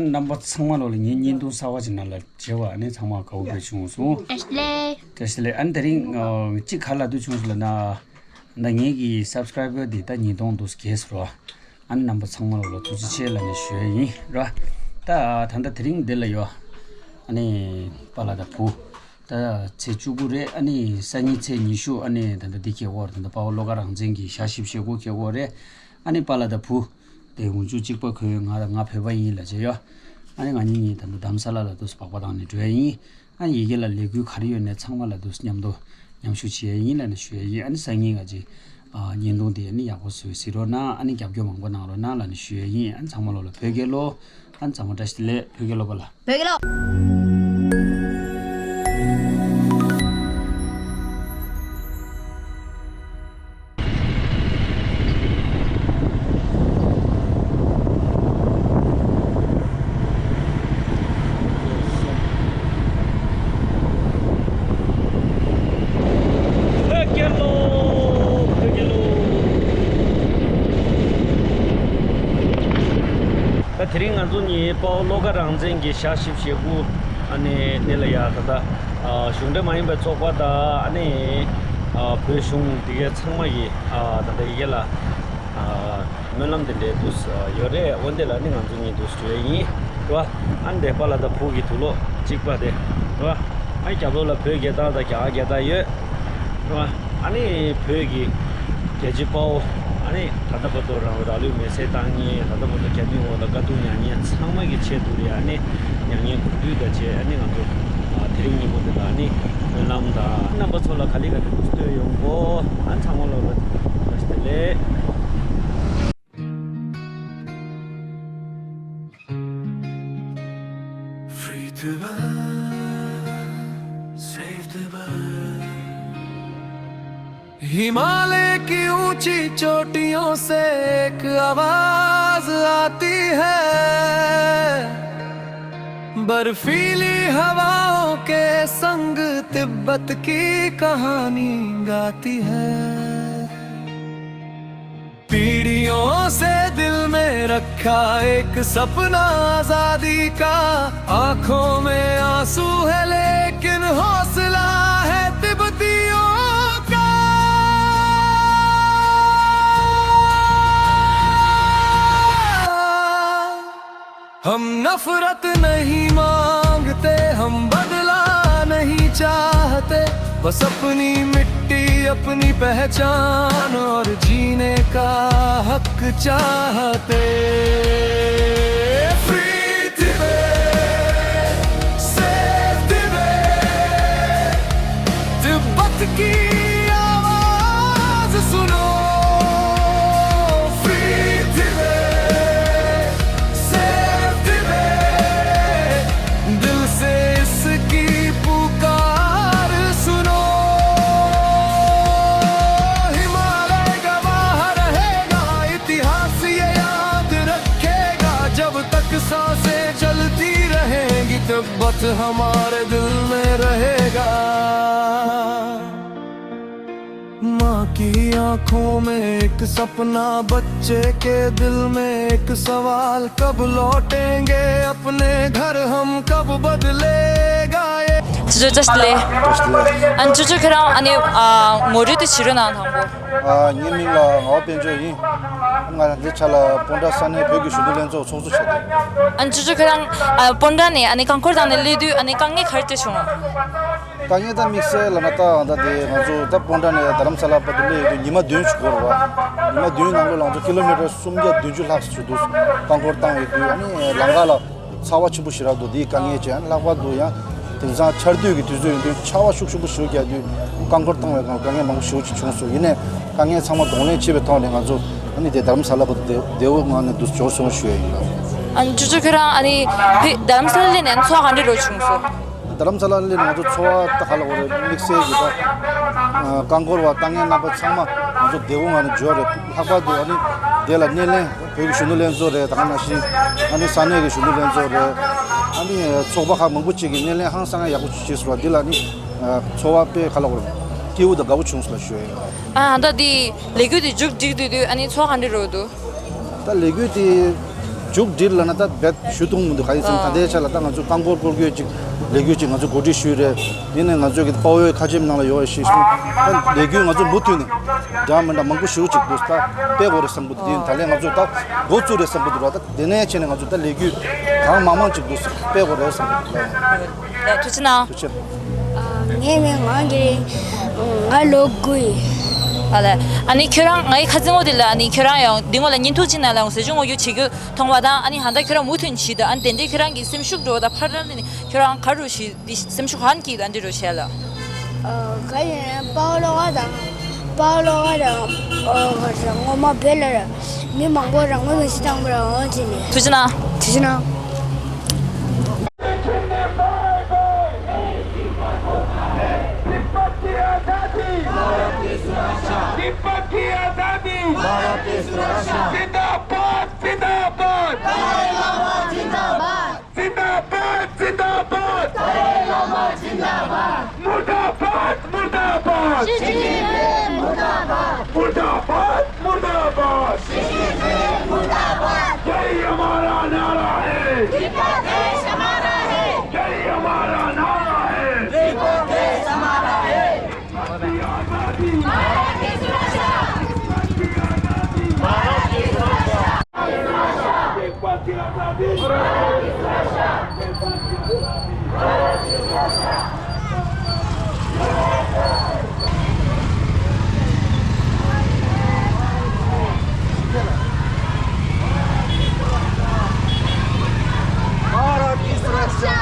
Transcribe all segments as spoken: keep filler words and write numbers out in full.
རྣམ་པ་ཚང་མ་ལོ་ལ་ངའི་བརྙན་ཐུང་གསར་བ་ཅིག་ནང་ལ་མཇལ་བ་ཨ་ནི་ཚང་མ་དགའ་བོ་བྱུང་སོང་། བཀྲ་ཤིས་བདེ་ལེགས། བཀྲ་ཤིས་བདེ་ལེགས། ཨ་ནི་དེ་རིང་ཨ་གཅིག་ག་ལ་འདུག་བྱུང་སོང་ལ་ན། ད་ངེད་ཀྱི་སབ་སི་ཀ་རའི་བར་དེ་ད་ཉིས་སྟོང་དུ་བརྒལ་སོང་ར། ཨ་ནི་རྣམ་པ་ཚང་མ་ལོ་ལ་ཐུགས་རྗེ་ཆེ་ལབ་ནས་ཞུ་ཡ་ཡིན་ར། ད་ད་ལྟ་དེ་རིང་འདི་ལ་ཡོད། ཨ་ནི་པཱ་ལགས་དང་བུ། ད་ཚེས་བཅུ་དགུ་རེད། ཨ་ནི་སང་ཉིན་ཚེས་ཉི་ཤུ། ཨ་ནི་ད་ལྟ་འདི་ཁེ་ཝར་ད་ལྟ་དཔའ་བོ་བློ་དགའ་རང་བཙན་གྱི་ཞག་བཞི་བཅུ་ཞེ་དགུ་ཁེ་ཝར་རེད། ཨ་ནི་པཱ་ལགས་དང་བུ། དེ་འུ་ཆོ་གཅིག་པ་ཁོས་ང་ང་བོད་པ་ཡིན་ལབ་བྱས་ཡོད། ཨ་ནི་ང་གཉིས་གཉིས་ད་ལྟ་རྡ་རམ་ས་ལ་ལ་དུ་སྦག་སྦག་བཏང་ནས་འགྲོ་ཡ་ཡིན། ཨ་ནི་ཡི་གེ་ལ་ལས་འགུལ་ག་རེ་ཡོད་ནའི་ཚང་མ་ལ་དུ་མཉམ་དུ་མཉམ་ཞུགས་བྱེད་ཡ་ཡིན་ལབ་ནས་ཞུ་ཡ་ཡིན། ཨ་ནི་སང་ཉིན་ང་ཅིག་ཨ་བརྙན་ཐུང་དེ་ཨ་ནི་ཡག་པོ་བཟོས་གཟིགས་རོགས་གནང་། ཨ་ནི་རྒྱབ་སྐྱོར་མང་པོ་གནང་རོགས་གནང་ལབ་ནས་ཞུ་ཡ་ཡིན། ཨ་ནི་ཚང་མ་ལོ་ལ་བོད་རྒྱལ་ལོ། ཨ་ནི་ཚང་མ་བཀྲ་ཤིས་བདེ་ལེགས། བོད་རྒྱལ་ལོ་པཱ་ལགས། བོད་རྒྱལ་ལོ། ད་དེ་རིང་ང་ཚོ་གཉིས་དཔའ་བོ་བློ་དགའ་རང་བཙན་གྱི་ཞག་བཞི་བཅུ་ཞེ་དགུ། ཨ་ནི་འདི་ལ་ཡ་ད་ལྟ་ཨ་གཞུང་འབྲེལ་མ་ཡིན་པའི་ཚོགས་པ་དང་ཨ་ནི་ཨ་བོད་གཞུང་འདི་གའི་ཚང་མ་གི་ཨ་ད་ལྟ་ཡི་གེ་ལ་ཨ་སྨོན་ལམ་འདི་འདྲའི་འདུག་ཡོད་རེད། འོ་འདི་ལ་ནི་ང་ཚོ་གཉིས་འདུག་བྲོས་ཡིན་རེད་བ། ཨ་ནི་དེ་པཱ་ལགས་དང་བུ་གི་དུག་ལོག་གཅིག་པ་དེ་རེད་བ། ཨ་ནི་རྒྱབ་ལོགས་ལ་བོད་རྒྱལ་དར་དང་རྒྱ་གར་རྒྱལ་དར་ཡོད་རེད་བ། ཨ་ནི་བོད་ཀྱི་རྒྱལ་གཅེས་དཔའ་བོ། ཨ་ནི་ད་ལྟ་བར་དུ་རང་རང་ལུས་མེར་སྲེག་བཏང་མཁན། ད་ལྟ་བར་དུ་རྒྱ་མིའི་འོག་ལ་དཀའ་སྡུག་མྱངས་མཁན་ཚང་མ་གི་ཆེད་དུ་རེད། ཨ་ནི་མྱ་ངན་གུས་འདུད་དང་བཅས་ཨ་ནི་ང་ཚོ་ཨ་དེ་རིང་ཉིན་མོ་འདི་ལ་ཨ་ནི་སྨོན་ལམ་དང་རྣམ་པ་ཚོ་ལ་ག་ལེ་ག་ལེ་འདུག་སྟོན་ཡོང་གོ། ཨ་ཚང་མ་ལོ་ལ་བཀྲ་ཤིས་བདེ་ལེགས། हिमालय की ऊंची चोटियों से एक आवाज आती है, बर्फीली हवाओं के संग तिब्बत की कहानी गाती है। पीढ़ियों से दिल में रखा एक सपना आजादी का। आंखों में आंसू है लेकिन हौसला है तिब्बतियों का। हम नफरत नहीं मांगते, हम बदला नहीं चाहते, बस अपनी मिट्टी, अपनी पहचान और जीने का हक चाहते। Free Tibet, save Tibet, Tibet की आवाज सुनो। Free Tibet, save Tibet, दिल से इसकी पुकार सुनो। हिमालय गवाह रहेगा, इतिहास ये याद रखेगा। जब तक सांसें चलती रहेंगी, तिब्बत हमारे दिल में रहेगा। माँ की आंखों में एक सपना, बच्चे के दिल में एक सवाल, कब लौटेंगे अपने घर हम, कब बदलेगा ये? Chuchu, just le. Just le. An chuchu kherang ani, ah, ngori te chiru na thangbo. Ah, ngi ming la ngao penjo yin. Nga de chala ponda sane pyoge shudu lenzo choksu chade. An chuchu kherang, ah, ponda ne ani kangkor dang ne ledu ani kange kharte chung. དཀའ་ངལ་དང་དམིགས་བསལ་ལབ་ན་ད་ད་དེ་ང་ཚོ་ད་སྤོན་ཊ་ནས་དྷ་རམ་ས་ལ་བར་དུ་སླེབས་ཡོད་དུས་ཉི་མ་བདུན་ཅིག་འགོར་བ། ཉི་མ་བདུན་ནང་ལོགས་ལ་ང་ཚོ་ཀི་ལོ་མི་ཊར་སུམ་བརྒྱ་བདུན་ཅུ་ལྷག་ཙམ་ཞིག་འདུག་རྐང་འཁོར་བཏང་ཡོད་དུས་ཨ་ནི་ལམ་ཁ་ལ་ཚ་བ་ཆེན་པོ་ཞེ་དྲག་འདུག་དེའི་དཀའ་ངལ་ཅན། ལྷག་པར་དུ་ཡང་དེང་སང་ཆར་དུས་ཀྱི་དུས་ཚོད་ཡིན་དུས་ཆར་པ་ཤུགས་ཆེན་པོ་ཞིག་རྒྱག་དུས་རྐང་འཁོར་བཏང་བའི་སྒང་དཀའ་ངལ་མང་པོ་ཞེ་པོ་ཅིག་བྱུང་སོང་། ཡིན་ནའི་དཀའ་ངལ་ཚང་མ་གདོང་ལེན་བྱས་པའི་ཐོག་ནས་ང་ཚོ་ཨ་ནི་དེ་དྷ་རམ་ས་ལ་བར་དུ་བདེ་བདེ་བོའི་ངང་ནས་འདུག་འབྱོར་སོང་ཞུ་ཡ་ཡིན་ལགས། ཨ་ནི་ཅོ་ཅོ་ཁྱོད་རང་ཨ་ནི་ཕི་དྷ་རམ་ས་ལ་སླེབས་ནས་ཚོར་བ་ག་འདྲ་རོ་བྱུང་སོང་། དྷ་རམ་ས་ལ་སླེབས་ནས་ང་ཚོ་ཚོར་བ་ད་ག་ལ་འོ་རེད། དམིགས་བསལ་གྱི་ད་རྐང་འཁོར་བ་ལྟ་མཁན་རྣམ་པ་ཚང་མ་ང་ཚོ་བདེ་བོ་ངང་ནས་འབྱོར་རེད། ལྷག་པར་དུ་ཨ་ནི་དེ་ལ་སྣེ་ལེན་བོད་ཀྱི་གཞོན་ནུ་ལྷན་ཚོགས་རེད། ད་ག་ནང་བཞིན་ཨ་ནི་ས་གནས་ཀྱི་གཞོན་ནུ་ལྷན་ཚོགས་རེད། ཨ་ནི་ཚོགས་པ་ཁག་མང་པོ་ཅིག་གིས་སྣེ་ལེན་ཧང་སང་ཡག་པོ་བྱས་སོང་བ་འདི་ལ་ནི་ཚོར་བ་དཔེ་ག་ལ་འོ་རེད། སྐྱིད་པོ་དང་དགའ་པོ་བྱུང་སོང་ལ་ཞུ་ཡ་ཡིན། ཨ་ད་དེ་ལས་འགུལ་དེ་མཇུག་བསྒྲིལ་དུས་དུས་ཨ་ནི་ཚོར་བ་ག་འདྲ་རོ་འདུག་ད་ལས་འགུལ་དེ་ མཇུག་སྒྲིལ་ལབ་ན་ད་རྦད་ཞུ་ཐུབ་མི་འདུག་ག་ཡིན་ཟེར་ན་ད་ལྟའི་ཆ་ལ་ད་ང་ཚོ་རྐང་འཁོར་སྐོར་སྐྱོད་ཅིག་ལས་འགུལ་ཅིག་ང་ཚོ་གོ་སྒྲིག་ཞུས་རེད། དེ་ནས་ང་ཚོ་གི་དཔའ་བོའི་ཁ་ཆེམས་ནང་ལ་ཡོད་པ་ཞིག་གསུངས། ད་ལས་འགུལ་ང་ཚོ་མུ་མཐུད་ནས་འདྲ་མི་འདྲ་མང་པོ་ཞེ་པོ་ཅིག་འདུག་ད་སྤེལ་དགོས་རེད་བསམ་གི་འདུག་དེ་ཡིན་ད་ལས་ང་ཚོ་ད་འགོ་བཙུགས་རེད་བསམ་གི་འདུག་ད་དེ་ནས་བྱས་ནས་ང་ཚོ་ད་ལས་འགུལ་གང་མང་མང་ཅིག་འདུག་སྤེལ་དགོས་རེད་བསམ་གི་འདུག་ཡ། ཡ། ཐུགས་རྗེ་གནང་། ཐུགས་རྗེ་གནང་། ཨ། ངའི་མིང་ངག་གི་རིང་། ང་ལོ་དགུ་ཡིན། ཨ་ལས། ཨ་ནི་ཁྱོད་རང་ངའི་ཁ་རྩང་པོ་དེ་ལ་ཨ་ནི་ཁྱོད་རང་ཡང་འདི་ངོ་ལ་བརྙན་ཐུང་ཅིག་ནང་ལ་ཡང་ཟས་བཅུད་སྔོ་རྒྱུ་བྱེད་རྒྱུ་མཐོང་བ་དང་ཨ་ནི་ཧ་ད་ཁྱོད་རང་མུ་མཐུད་བྱེད་དུ་ཨ་ནི་དེ་འདྲའི་ཁྱོད་རང་གི་སེམས་ཤུགས་འགྲོ་བ་དང་ཕར་རམ་ནི་ཁྱོད་རང་ག་རུ་ཞིག་འདི་སེམས་ཤུགས་ཧན་གྱིས་ད་འདི་རུ་བྱས་ལ། ཨ། ག་ཡིན་པའོ་ལོ་བ་དང་། པའོ་ལོ་བ་དང་། ཨོ་ག་རེ་ཟེར་ངོ་མ་བོད་ལ་ར་མི་མང་པོ་རང་ངོ་མི་ཤེས་སྟངས་པོ་ར་འོང་ཅི་ནི། ཐུགས་རྗེ་གནང་། ཐུགས་རྗེ་གནང་། तिब्बत की आजादी। भारत की सुरक्षा। भारत की सुरक्षा। जिंदाबाद, जिंदाबाद। दलाई लामा जिंदाबाद। जिंदाबाद, जिंदाबाद। दलाई लामा जिंदाबाद। मुर्दाबाद, मुर्दाबाद। शी जिनपिंग मुर्दाबाद। मुर्दाबाद, मुर्दाबाद। शी जिनपिंग मुर्दाबाद। यही हमारा नारा है। तिब्बत देश हमारा है। यही हमारा नारा है। तिब्बत देश हमारा है। भारत की आजादी। भारत की सुरक्षा। भारत की सुरक्षा। भारत की सुरक्षा।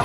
ཨ།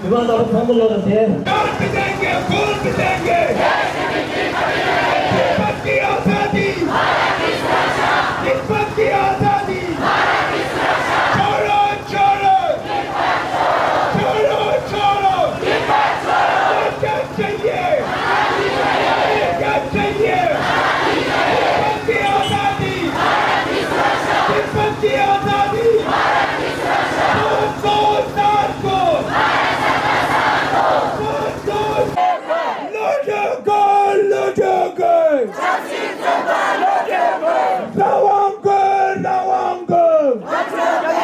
མི་མང་རྣམ་པ་ཚང་མ་ལོག་དང་དེ། चांद बितेंगे, खून बितेंगे। तिब्बत की आजादी। तिब्बत की आजादी। छोड़ो, छोड़ो। छोड़ो, छोड़ो। क्या चाहिए? क्या चाहिए? तिब्बत की आजादी। तिब्बत की आजादी। རང་བཙན། རང་བཙན། རང་བཙན། རང་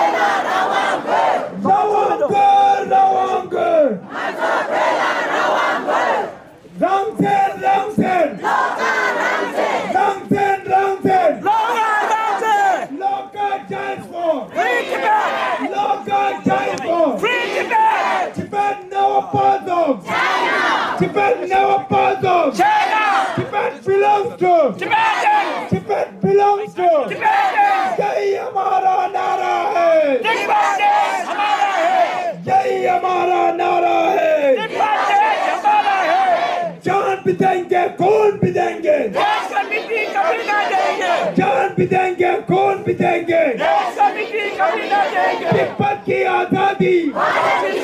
བཙན། རང་བཙན། བློ་དཀར། རང་བཙན། བློ་དཀར། Justice for Free Tibet! བློ་དཀར། Justice for Free Tibet! Tibet never bows down! China! Tibet never bows down! China! Tibet belongs to Tibetans! Tibet belongs to Tibetans! यही हमारा नारा है! तिब्बत देश हमारा है! यही हमारा नारा है! तिब्बत देश हमारा है! जान भी देंगे, खून भी देंगे। देश का मिट्टी कभी ना देंगे। जान भी देंगे, खून भी देंगे। देश का मिट्टी कभी ना देंगे। तिब्बत की आजादी। भारत की